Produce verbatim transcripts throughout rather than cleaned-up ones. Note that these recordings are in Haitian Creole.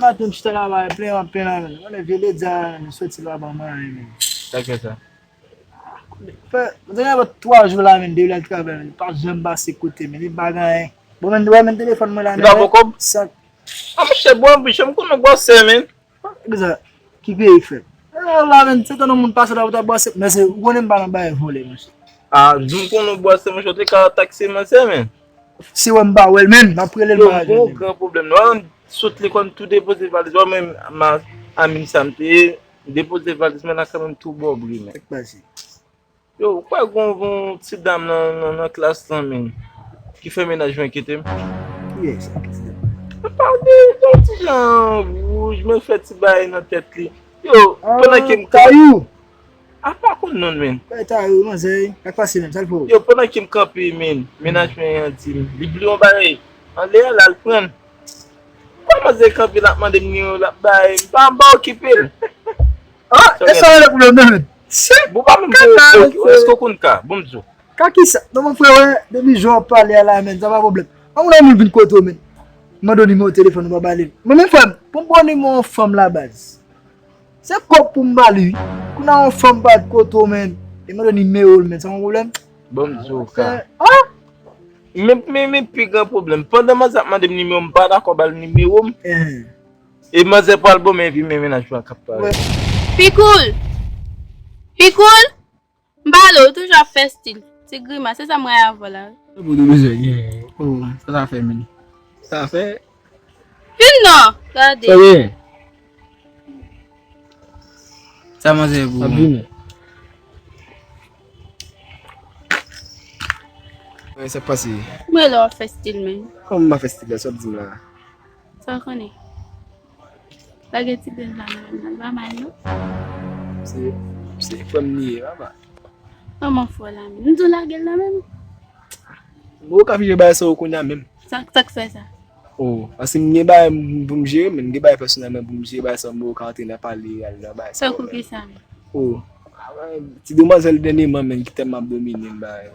Maten m chita la bay plen anpil la menm. Mwen vye ledi a menm soti la ban mwen menm. Sa k fè sa? Fè, mwen te gen twa jou la menm depi lè l travay menm. Pa janm pase kote menm. Li pa gen anyen. Bon menm wè menm telefòn mwen la Li pa bon kòb? Sa A monchè bò bichè m konn bwase menm. Kisa ki peyi frè? La menm se tan moun pase la ou ta bwase. Men se ou konnen m pa nan bay vole monchè. A di m konn bwase monchè ou te ka takse mwen sè menm. Se wè m pa wè l, menn, m ap rele l, yo, m pa jwenn li. Gran pwoblèm. Wè, m sot lekòl, m tou depoze valiz. Wè, menm, ma, a, menm sa m te ye, m depoze valiz mwen la kanmenm tou bò bri, menn. Sa k pase? Yo, ou kwè gon, gon ti dam nan, nan, nan klas lan, menn, ki fè mennaj mwen kite m? Kiyès? Ki ti dam? Mwen pale de yon ti jan wouj, mwen fè ti bagay nan tèt li. Yo, pandan ke m Tayou! A pa konn non, menn. Bay Tayou, manzè, sa k pase menm, sa l fè w? Yo, pandan ke m kanpe, menn, mennaj mwen an di m, li bliye yon bagay. Anlè a, l al pran l. Kòman se kanpe l ap mande m nimewo l ap bay? M pa, m pa okipe l. Ah, e sa rele pwoblèm nan, menn. Se bon, pa menm ka, ok, èske w konn ka? Bon, m di w. Ka kisa? Non, mon frè, wè, depi jan w ap pale a la, menn, sa pa pwoblèm. An moun, an moun vin kote w, menn. Mande w nimewo telefòn ou pa ba li l. Mwen menm, frè m, pou m ba w nimewo yon fanm la, baz. Se kòb pou m ba li, wi. Kounye a yon fanm pa t kote w, menn. E mande w nimewo l, menn, sa yon pwoblèm? Bon, m di w ka. Ah! Men, men, men pi gran pwoblèm. Pandan manzè ap mande m nimewo m, m pa dakò ba l nimewo m. Eh. E manzè pral ban m epi men mennaj mwen k ap pale. Wè. Pikoul! Pikoul! M pale w, ou toujou ap fè stil. Ti grimas, se sa m rayi avè w la. Pou nou bezwen gen. Oh, sa sa fè, menn? Sa fè? Vin non, gade. Sa gen? Sa manzè pou mwen. Ap vini. Wè, sa k pase? M rele w ap fè stil, menn. Kòman m ap fè stil la? Sa w ap di m la? Sa w konnen? Lage ti grenn la nan men m nan, li pa mal non. Se, se frè m li ye, papa. Kòman frè w la menm? M di w lage l nan men m. Bon, ou ka fije bagay sa yo kounye a menm. Sa, sa k fè sa? Oh, paske m gen bagay m, pou m jere, men m gen bagay pèsonèl mwen pou m jere, bagay sa yo m poko ka antre nan pale, al nan bagay sa yo. Tankou kisa menm? Oh, ti demwazèl dènyèman menm ki tèlman ap domine m, bagay.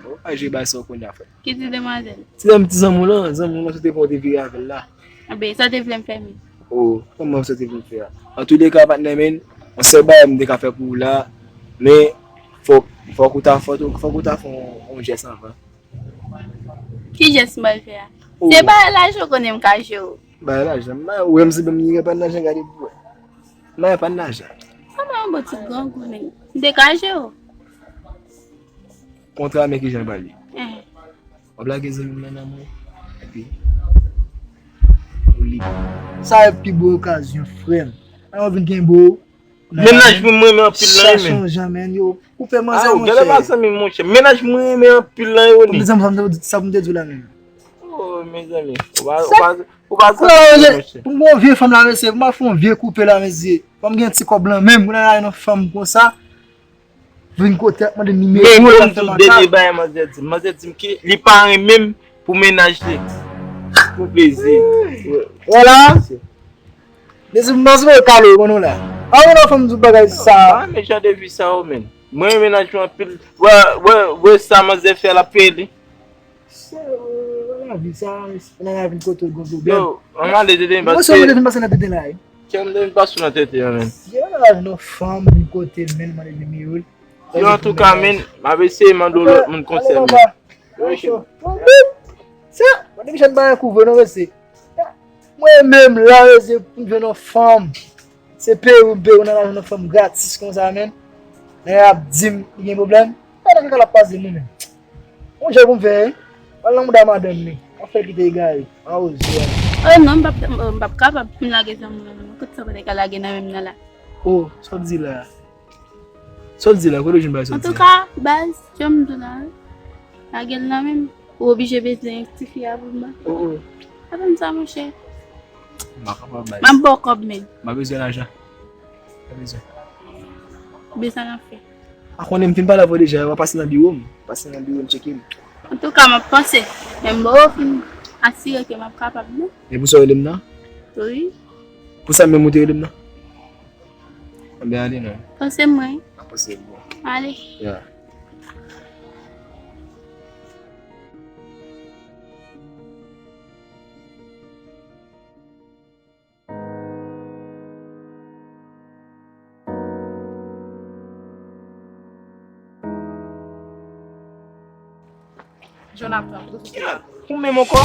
Bon, ou ka jere bagay sa yo kounye a, frè. Ki ti demwazèl? Ti dam, ti zanmi w lan, zanmi w lan, sa w te pran, w te vire avè l la. Anben, sa w te vle m fè menm? Oh, kòman sa w te vle m fè a? Antouleka, patnè, men, yon sèl bagay m te ka fè pou ou la, men fòk, fòk ou ta, fòk, fòk ou ta fè yon, yon jès anvan. Ki jès m pral fè a? Oh. Se bagay lajan w konnen m ka jere w. Bagay lajan? Ou wè m se banm li gen pa lajan, gade pou wè. M pa gen pa lajan. Sa pa yon bon ti grangou menm. M te ka jere w. Kontra, men kijan l pral ye? Eh. W ap lage zanmi m nan nan mwen, epi ou lib. Sa e pi bon okazyon, frè m. An, w vin gen bo. Mennaj mwen, mwen renmen anpil lan, wi, men. Chache yon jan, men, yo. Koupe manzè, monchè. Ah, gade pa zanmi m, monchè. Mennaj mwen renmen anpil lan, yo, ni. Mezanmi, sa m te, sa m te di w la, menm. Oh, mezanmi. Ou pa, ou pa, ou pa zanmi m, monchè. Pou m gon vye fanm la, mesye, pou m al fè yon vye koupe la, mesye. Fò m gen ti kòb lan menm, pou m al nan fanm konsa. Vin kote ap mande nimewo l, ap fè makak. Men pou m di w dènye bagay manzè di m. Manzè di m ke li pa renmen m pou mennaj li. Pou plezi. Vwala. Dezi m panse mwen kale w, konnen w la. A, ou nan fanm di w bagay sa. Ah, men jan de vi sa yo, menn. Mwen renmen mennaj mwen anpil. Wè, wè, wè sa manzè fè, l ap peye li. Se, euh, lavi sa, nan lavi kote w gen pwoblèm. Yo, ann ale tete, paske mwen sou mwen te vin pase nan tete la, wi. Kè m te vin pase nan tete an, menn. Yo, nan lavi nan fanm, vin kote l, men mande nimewo l. Yo, antouka, menn, m ap eseye mande yon lòt moun konsèy, menn. Yo, se, mwen te vin jwenn bagay kouve, non, mesye. Mwen menm la, mesye, pou m jwenn yon fanm. Se peye m peye nan lajan yon fanm gratis konsa, menn. Nèg ap di m li gen pwoblèm. Gade kaka l ap pase m, menn. Yon jan pou m fè, wi. Al nan mouda madanm li. Ap fè kite egare. A, ozè. Oh non, m p ap, m p ap kapab pou m lage zanmi w nan men m. Kote sa w te ka lage nan men m nan la? Oh, sa w di la? Sa w di la? Kote w jwenn bagay sa w di la? Antouka, baz, jan m di w la, lage l nan men m. Ou oblije bezwen ti fi a pou m ba. Oh, oh. Pa fè m sa, monchè. M pa kapab, baz. M ap ba w kòb, men. M pa bezwen lajan. M pa bezwen. Oubyen sa n ap fè? A konnen m fin pale avè w deja, w a pase nan biwo m. Pase nan biwo m, tcheke m. Antouka, m ap panse. Men m ba w fin asire ke m ap kapab, non. E pou sa w rele m nan? Wi. Pou sa menm ou te rele m nan? Anben, ale non. Panse mwen. A, panse bon. Ale. Ya. Jonathan, ou menm ankò?